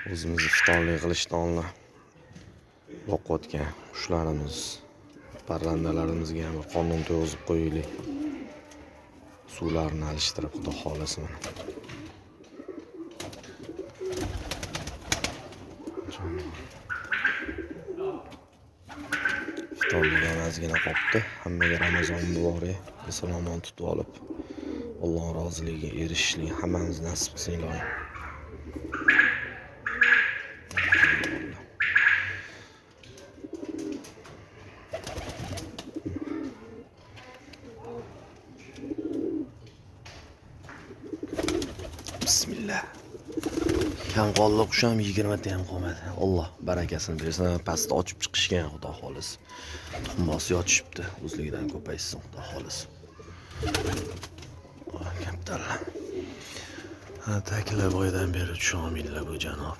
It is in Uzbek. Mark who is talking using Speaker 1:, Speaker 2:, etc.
Speaker 1: O'zimiz iftorlik qilishdan oldin boqayotgan qushlarimiz, parrandalarimizga ham bir qornini to'yg'izib qo'yaylik. Suvlarini alishtirib, xudo xohlasa mana. Iftorlik ham ozgina qolibdi. Hammaga Ramazon muborak, eson omon tutib olib, Alloh roziligiga erishishlik hammamiz nasib qilsin iloyim. Bismillah. Kam qoldi, qush ham 20 ta ham qolmadi. Alloh barakasini bersin. Pastda ochib chiqishgan xudo xolis. Tuxumbosi yotishibdi, o'zligidan ko'paysin xudo xolis. Kaptarlar. Ha, takla boydan beri tusholmaydilar bu janob.